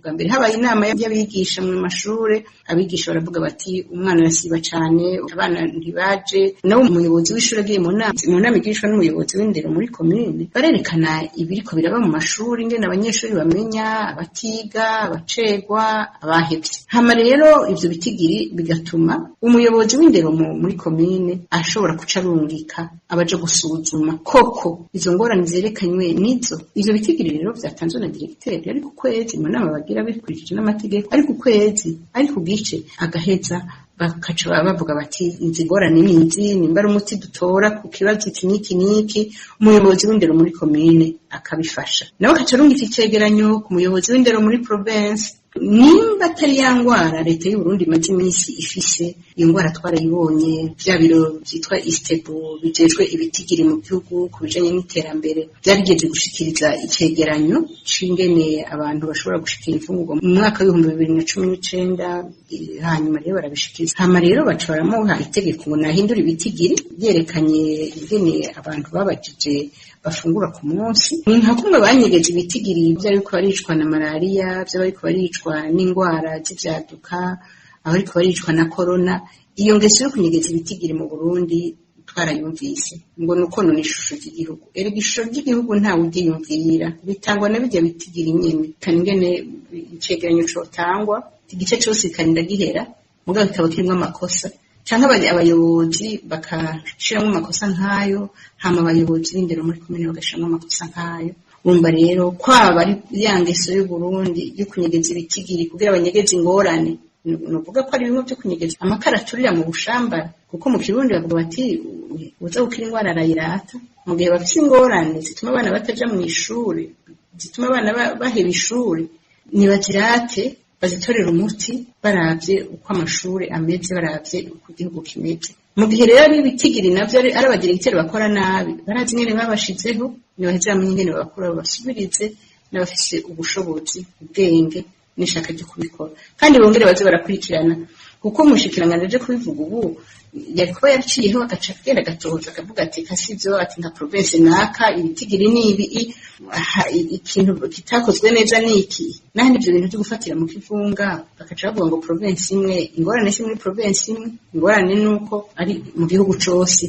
Bwa mbere habaye inama y'abigisha mu mashure, abigisha baravuga bati umwana arasiba cane, abana ntibaje. Nawe umuyobozi w'ishure agiye mu nama, mu nama igishwa n'umuyobozi w'indero muri komine, barerekana ibiriko biraba mu mashuri, ingene abanyeshuri bamenya abatiga, abacegwa, abahevye. Hama rero ivyo bitigiri bigatuma umuyobozi w'indero muri komine ashobora kuca arungika abaja gusuzuma koko izo ngorane zerekanywe nizo. Ivyo bitigiri rero vyatanzwe na diregiteri, ariko ukwezi mu nama bagira bikurikije n'amategeko, ariko ukwezi, ariko gice agaheza bakaca bavuga bati inzi ngorane nizi, nimba ari umuti dutora ku kibazo iki n'iki n'iki, umuyobozi w'indero muri komine akabifasha, nawe akaca arungika icegeranyo ku muyobozi w'indero muri province. Nimba atari ya ngwara leta y'u Burundi imaze iminsi ifise, iyo ngwara twarayibonye, vya biro vyitwa Istebu bijejwe ibitigiri mu gihugu ku bijanye n'iterambere vyarigeze gushikiriza icegeranyo c'ingene abantu bashobora gushikira imfungurwa mu mwaka w'2019. Hanyuma rero barabishikiriza, hama rero baca baramuha itegeko ngo nahindura ibitigiri yerekanye ingene abantu babajije bafungura ku munsi. Ni nka kumwe banyegeje ibitigiri vy'abariko baricwa na malariya, vy'abariko baricwa n'ingwara z'ivyaduka, abariko baricwa na korona. Iyo ngeso yo kunyegeza ibitigiri mu Burundi twarayumvise, ngo ni uko none ishusho ry'igihugu. Erega ishusho ry'igihugu ntawe uryiyumvira, bitangwa na birya bitigiri nyene. Kandi ingene icegeranyo cotangwa igice cose kikarinda gihera mugabo kikaba kirimwo amakosa, canke abayobozi bakashiramwo amakosa nk'ayo, hama abayobozi b'indero muri komine bagashiramwo amakosa nk'ayo. Urumva rero kwaba ari ya ngeso y'Uburundi yo kunyegeza ibitigiri kugira banyegeze ingorane, nuvuga ko ari bimwe vyo kunyegeza amakara aturira mu bushambara, kuko mu Kirundi bavuga bati uza gukira ingwara arayirata. Mu gihe bafise ingorane zituma abana bataja mw'ishure, zituma abana baheba ishure, nibazirate bazitorera umuti baravye uko amashure ameze, baravye uko igihugu kimeze. Mu gihe rero ari ibitigiri navyo ari abadiregiteri bakora nabi, barazi ingene babashizeho, nibaheze bamenye ingene babakura babasubirize n'abafise ubushobozi, ubwenge n'ishaka ryo kubikora, kandi bongere baze barakurikirana. Kuko umushikiranganji aje kubivuga ubu yari kuba yaciyeho agaca agenda agatohoza akavuga ati kasivyo, ati nka province naka ibitigiri nibi, ikintu kitakozwe neza niki. Nandi ivyo bintu vyo gufatira mu kivunga bakaca bavuga ngo province imwe, ingorane si muri province imwe, ingorane nuko ari mu gihugu cose.